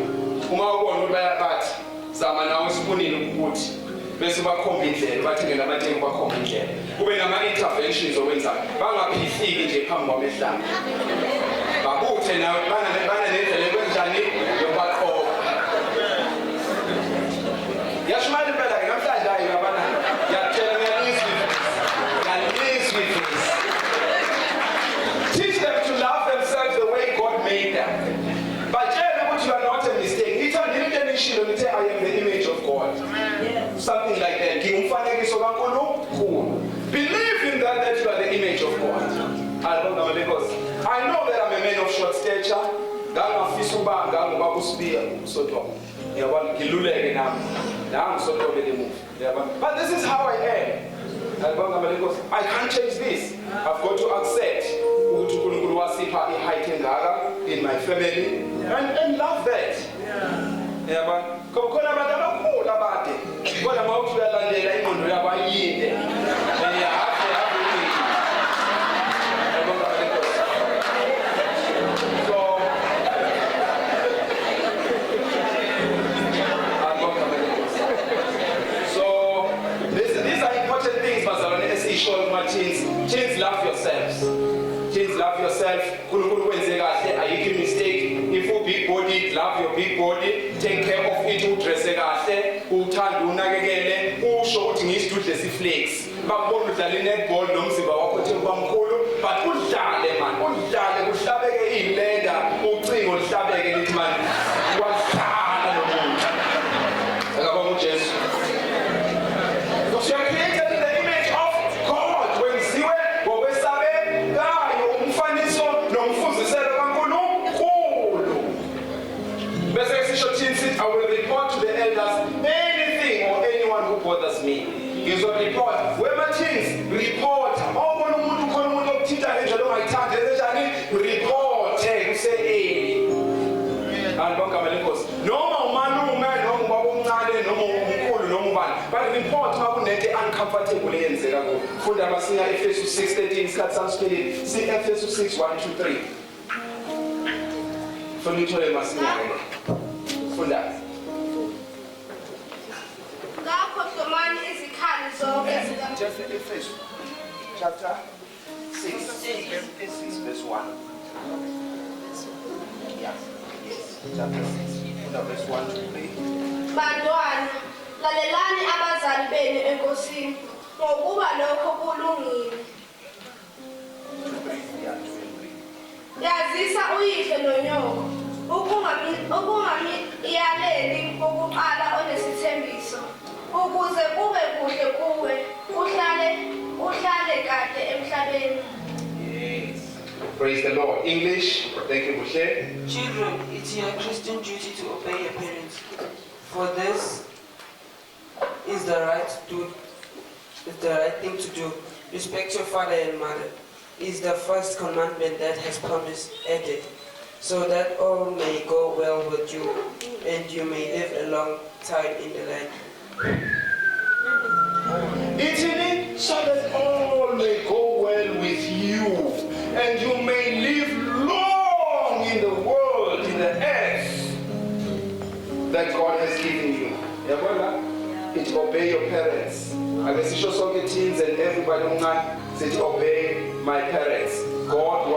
Uma ubona ukuthi bayabathi, zama nawe esipunini ukuthi bese bakhomba indlela, bathengele amateki, bakhomba indlela, kube nama-interventions okwenzayo, bangaphihliki nje phambi kwamehlanga, babuthe nawe bana nendlela ekwenjani yokubaqoka. Ngiyashumayela impela-ke namhlanje. Hayi, yabana, ngiyakutshela, ngiyalizwa ngiyalizwa ivesi. Teach them to love themselves the way God made them. Batshele ukuthi you are not a mistake. Ngithandile into enishilo, nithe, "I am the image of God," something like that, ngingumfanekiso kaNkulunkulu. Believe in that, that you are the image of God. Alibonga lenkosi. I know that I'm a man of short stature. Ngangafisa ukuba ngangoba uSibiya uSodwa, ngiyabona, ngiluleke nami la ngisodwa lemuva, uyabona, but this is how I am. Alibonga lenkosi. I can't change this. I've got to accept ukuthi uNkulunkulu wasipha i-height engaka in my family and love that, yabona. Khona abantu abakhulu abade, kodwa uma uthi uyalandela ingqondo yabo ayinde. Ave ave. Alibonga lenkosi. So alibonga lenkosi. So these are important things, bazalwane, esiyishoyo kuma-teens. Teens, love yourselves. Teens, love yourself. Unkulunkulu kwenze kahle, ayikho i-mistake. If you big body, love your big body, take care of it, udresse kahle, uthande, unakekele, usho ukuthi ngiyisidudle si-flex, bakubona udlala i-netball nomzimba wakho uthe kwamkhulu, but udlale man, udlale kuhlabeke iy'lenda, ucingo luhlabeke lithi man wadlala lo muntu. Akabonga uJesu. Because you are created in the image of God. Wenziwe ngokwesabekayo, umfaniso nomfuziselo kaNkulunkulu. Bese sisho thini sithi, "I will report to the elders anything or anyone who bothers me. Ngizoreport. Wema-teens, report. Mawubona umuntu, khona umuntu okuthinta ngendlela ongayithandi, enzenjani? Reporte kuse-early. Alibongwe igama lenkosi. Noma umalume, noma ubaba omncane, noma umkhulu, noma ubani, but report uma kunento uncomfortable eyenzeka kuwe. Funda masinya Efesu 6:13, isikhathi sami siphelile. Si Efesu 6 1 2 3. Funa uyithole masinya ke. Funda. Ngakho hlomani izikhali zonke zika Just Efesu chapter 6 6 verse 1. Yeah. Yes. Chapter 6. Funda verse 1 to 3. Bantwana, lalelani abazali benu enkosini, ngokuba lokho kulungile. 2 3. Yeah, 2 and 3. Yazisa uyihlo nonyoko, ukungumyalelo wokuqala onesithembiso, ukuze kube kuhle kuwe, uhlale kade emhlabeni. Yes. Praise the Lord. English. Thank you, Bushe. Children, it's your Christian duty to obey your parents, for this is the right thing to do. Respect your father and mother is the first commandment that has promise added, so that all may go well with you and you may live a long time in the land. Ithini? So that all may go well with you and you may live long in the world, in the earth that God has given you. Yabona? It obey your parents. Ake sisho sonke, teens and everybody omncane, sithi obey my parents. God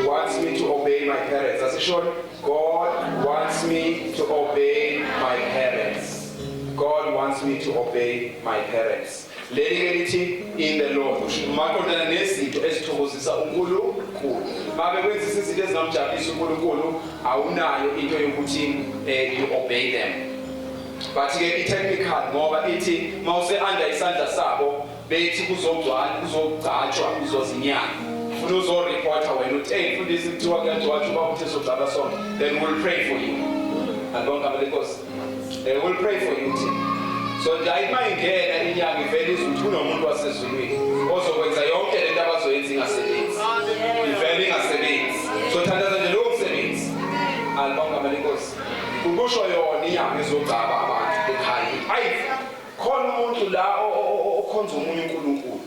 wants me to obey my parents. Asisho, God wants me to obey my parents. God wants me to obey my parents. Leli ke lithi in the Lord. Maqondana nezinto ezithokozisa uNkulunkulu. Mabe kwenzisa izinto ezingamjabulisi uNkulunkulu, awunayo into yokuthi you obey them. But ke i-technical, ngoba ithi mawuse under isandla sabo, bethi kuzogcwala, kuzogcatshwa, kuzozinyanga. Ufuna uzoreporta wena uthi, "Hey mfundisi, kuthiwa kuyagcwatshwa, ubaba uthe sogcaba sonke." Then we'll pray for you. Alibongwe igama lenkosi. We'll pray for you thina. So nje ayithi mayingena inyanga ivele izwe ukuthi kunomuntu wasezulwini ozokwenza yonke lento abazoyenza ingasebenzi. Ivele ingasebenzi. So thandaza nje lowo msebenzi. Alibongwe igama lenkosi. Ukusho yona inyanga izogcaba abantu ekhaya. Ayi, khona umuntu la okhonza omunye uNkulunkulu.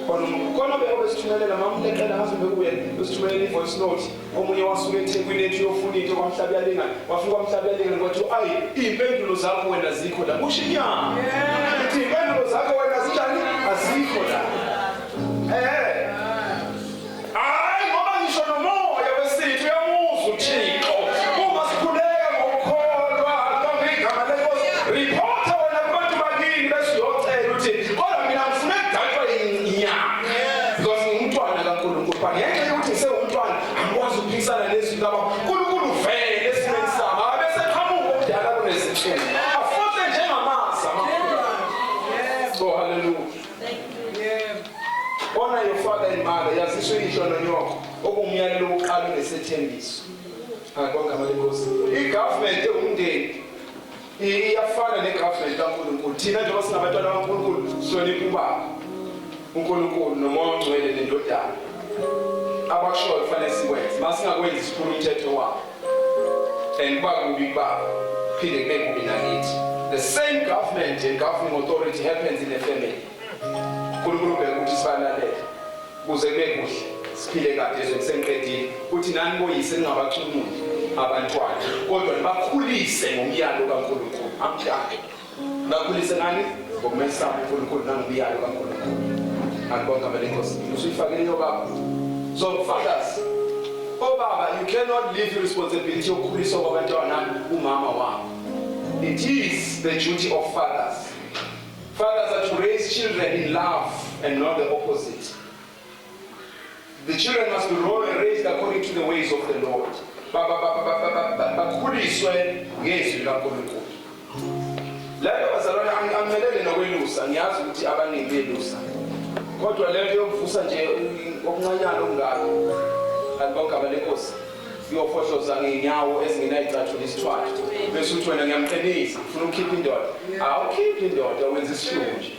Khona umuntu, khona obesithumelela, mama uleqela ngaze bekuye besithumelela i-voice note. Omunye wasuka eThekwini ethi uyofuna into kwaMhlaba yalingana. Wafika kwaMhlaba yalingana, kwathi ayi, iy'mpendulo zakho wena zikho la. Kusho inyanga. Ithi iy'mpendulo zakho wena zinjani? Azikho la. Hayi, ngoba ngisho nomoya wesithu uyamuzwa uThixo. Uma sikhuleka ngokukholwa, konke igama lenkosi, reporta wena kubantu bakini bese uyocela ukuthi kodwa mina ngifuna ukugcatshwa inyanga. Because ngingumntwana kaNkulunkulu. But ngenxa yokuthi ngisewumntwana, angikwazi ukuphikisana nezwi laba. uNkulunkulu vele esimeni sami. Abe seqhamuka okudala kunezinsuku. Afohle njengamaza amakhulu. Oh, hallelujah. Honor your father and mother. Yaziswa uyihlo nonyoko. Okungumyalelo wokuqala unesethembiso. Alibongwe igama lenkosi. I-government ewumndeni iyafana ne-government kaNkulunkulu. Thina njengoba singabantwana bakaNkulunkulu, sihlonipha ubaba uNkulunkulu noMoya oNgcwele nendodana. Abakushoyo kufanele sikwenze. Masingakwenzi, siphula umthetho wabo. And kuba kubi kubaba, phinde kube kubi nakithi. The same government and governing authority happens in a family. uNkulunkulu ubheka ukuthi sibalalele kuze kube kuhle, siphile kade ezweni. Sengiqedile. Uthi nani boyise, ningabacunuli abantwana, kodwa nibakhulise ngomyalo kaNkulunkulu. Amdala bakhulise ngani? Ngokumesaba uNkulunkulu nangomyalo kaNkulunkulu. Alibongwe igama lenkosi. Usuyifakile yobaba. So fathers, obaba, you cannot leave your responsibility yokukhuliswa kwabantwana umama wabo. It is the duty of fathers. Fathers are to raise children in love and not the opposite. The children must be raised according to the ways of the Lord. Bakhuliswe ngezwi likaNkulunkulu. Lento, bazalwane, angimelele nokwelusa, ngiyazi ukuthi abaningi belusa. Kodwa lento yokuvusa nje okuncanyana okungaka. Alibongwe igama lenkosi. Uyofohloza ngeenyawo ezingenayicathulo isithwathu. Bese uthi wena ngiyamqinisa, ufuna ukukhipha indoda. Awukhiphi indoda, wenza isihlungu nje.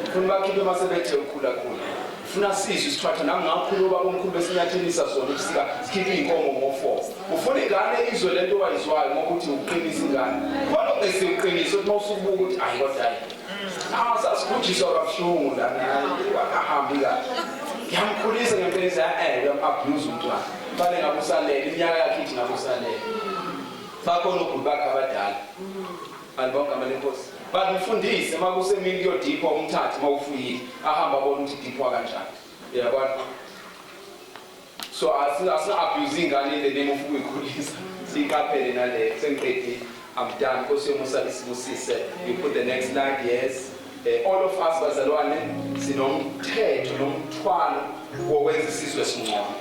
Ufuna bakhiphe uma sebethe ukhula khula. Ufuna sizwe isithwatha nami ngakhula ubaba omkhulu besinyathelisa sona ubusika sikhiphe iy'nkomo ngo-4. Ufuna ingane izwe lento owayizwayo ngokuthi uqinisa ingane. Khona okungesiwuqinisa ukuthi uma usukubuka ukuthi ayi kodwa hayi. Ah sasigujiswa kabuhlungu lana akahambi kahle. Ngiyamkhulisa ngiyamqinisa uyam-abuse umntwana. Fanele ngabe usalele iminyaka yakhe ithi ngabe usalele. Bakhona obhuti bakhe abadala. Alibonga igama lenkosi. But mfundise uma kusemini kuyodiphwa umthathe uma ufuyile ahambe abone ukuthi idiphwa kanjani. Uyabona? So asina abuse ingane in the name of ukuyikhulisa. Siyiqaphele nale sengiqedile. I'm done. Nkosi yomusa isibusise. You put the next slide, yes. All of us bazalwane sinomthetho nomthwalo wokwenza isizwe singcono.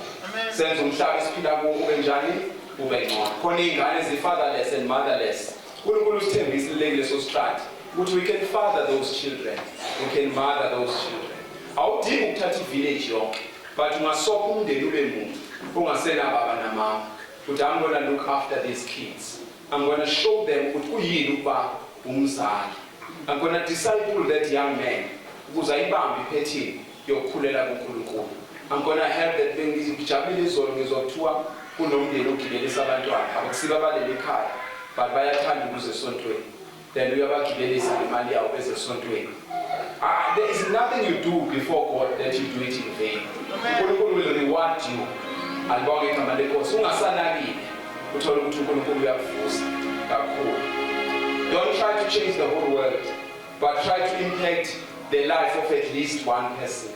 Senze umhlaba esiphila kuwo ube njani? Ube ngcono. Khona iy'ngane zi-fatherless and motherless. uNkulunkulu usithembisile kuleso sikhathi ukuthi we can father those children, we can mother those children. Awudingi ukuthatha i-village yonke, but ungasopha umndeni ube munye ungasenababa namama. Ukuthi I'm gonna look after these kids. I'm gonna show them ukuthi kuyini ukuba umzali. I'm gonna disciple that young man ukuze ayibambe iphethini yokukhulela kuNkulunkulu. I'm gonna help that. Ngijabulile izolo ngizwa kuthiwa kunomndeni ogibelisa abantwana abakusiba abalele ekhaya but bayathanda ukuza esontweni, then uyabagibelisa ngemali yawo beze esontweni. Ah, there is nothing you do before God that you do it in vain. uNkulunkulu will reward you. Alibonge igama lenkosi. Ungasanakile uthole ukuthi uNkulunkulu uyakuvusa kakhulu. Don't try to change the whole world, but try to impact the life of at least one person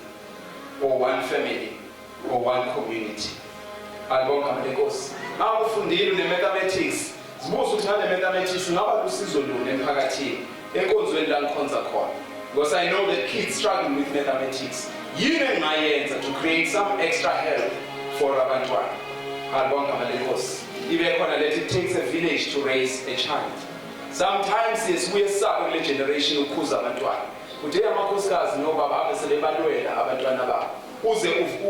or one family or one community. Alibonge igama lenkosi. Uma ufundile une-mathematics, zibuze ukuthi ngale mathematics ngaba lusizo luni emphakathini, enkonzweni la ngikhonza khona, because I know that kids struggle with mathematics. Yini engingayenza to create some extra help for abantwana? Alibonge igama lenkosi. Ibe khona let it takes a village to raise a child. Sometimes siye sibuye sisabe kule generation ukukhuza abantwana. Uthe amakhosikazi nobaba abe sebebalwela abantwana babo, uze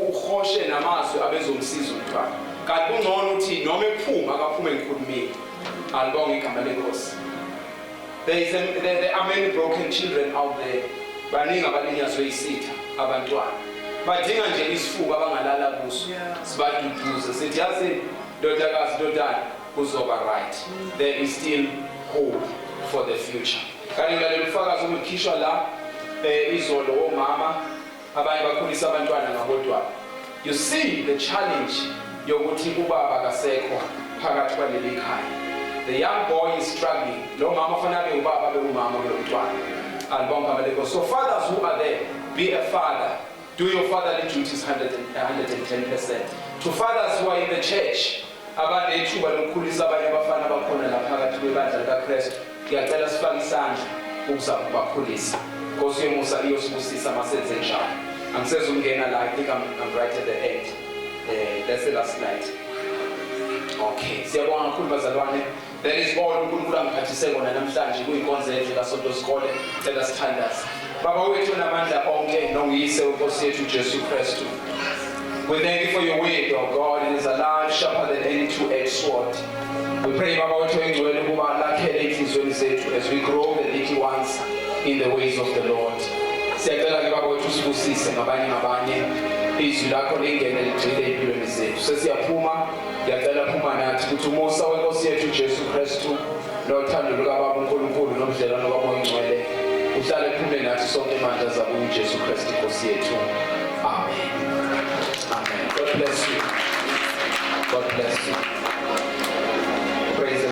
uhoshe namazwi abezomsiza umntwana, kanti kungcono uthi noma ephuma akaphume ngikhulumile. Alibonge igama lenkosi. There are many broken children out there. Baningi abalinyazwe isitha abantwana. Badinga nje isifuba abangalala kuso. Sibaduduze sithi yazi ndodakazi, ndodana, kuzoba right. There is still hope for the future. Kanti ngilalela ubufakazi obukhishwa la izolo womama abanye bakhulisa abantwana ngabodwana. You see the challenge yokuthi ubaba kasekho phakathi kwaleli khaya. The young boy is struggling. Lo mama fanele abe ubaba, abe umama kulo mntwana. Alibonga igama lenkosi. So fathers who are there, be a father. Do your fatherly duties 100 and 110%. To fathers who are in the church, abanethuba lokukhulisa abanye abafana abakhona la phakathi kwebandla likaKristu, ngiyacela sifake isandla ukuzama ukubakhulisa. Nkosi yomusa iyosibusisa masenze njalo. Angisezungena la, I think I'm right at the end. That's the last slide. Okay, siyabonga kakhulu bazalwane. That is all uNkulunkulu angiphathise kona namhlanje kuyinkonzo enhle kaSonto Sikole. Cela sithandaze. Baba wethu onamandla onke nonguyise wenkosi yethu Jesu Kristu. We thank you for your word, oh God. It is alive, sharper than any two-edged sword. We pray, Baba wethu engcwele, ukuba lakhele enhliziyweni zethu as we grow the little ones in the ways of the Lord. Siyacela ke Baba wethu usibusise ngabanye ngabanye. Izwi lakho lingene ligxile empilweni zethu. Sesiyaphuma, ngiyacela phuma nathi ukuthi umusa wenkosi yethu Jesu Kristu nothando lukaBaba uNkulunkulu nobudlelwano kaMoya oNgcwele uhlale phume nathi sonke manje azabuya uJesu Kristu inkosi yethu.